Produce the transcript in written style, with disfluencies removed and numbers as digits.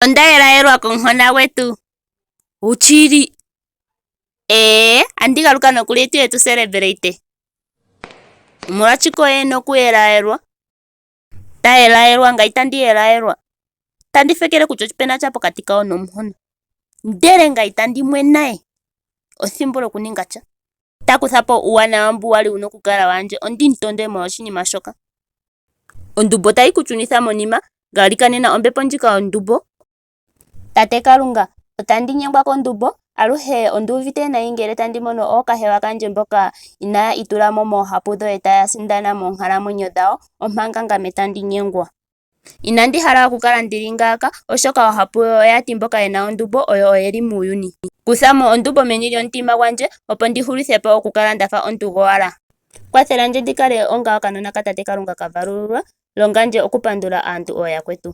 Onda yelwayelwa komuhona gwetu. Oshili? Ee, andi galuka nokuli tuye tu celebrate. Omolwashike oye ena okuyelwayelwa? Ta yelwayelwa ngaye itandi yelwayelwa. Tandi fekele kutya opena sha pokati kawo nomuhona. Ndele ngaye itandi mwena ye. Ethimbo lyokuninga sha. Ta kutha po uuwanawa mbu wali wuna okukala wandje. Ondi mu tonde molwa oshinima shoka. Ondumbo otayi ku shunitha monima. Galikanena ombepo ndjika yondumbo. Tate Kalunga, otandi nyengwa kondumbo. Aluhe ondi uvite nayi ngele tandi mono ookahewa kandje mboka inaya itula mo moohapu dhoye taya sindana moonkalamwenyo dhawo, omanga ngame tandi nyengwa. Inandi hala okukala ndi li ngaaka, oshoka ohapu yoye oya ti mboka ye na ondumbo oyo oye li muuyuni. Kutha mo ondumbo meni lyomutima gwandje, opo ndi hulithe po okukala nda fa omuntu gowala. Kwathela ndje ndi kale onga okanona kaTate Kalunga ka valululwa. Longa ndje okupandula aantu ooyakwetu.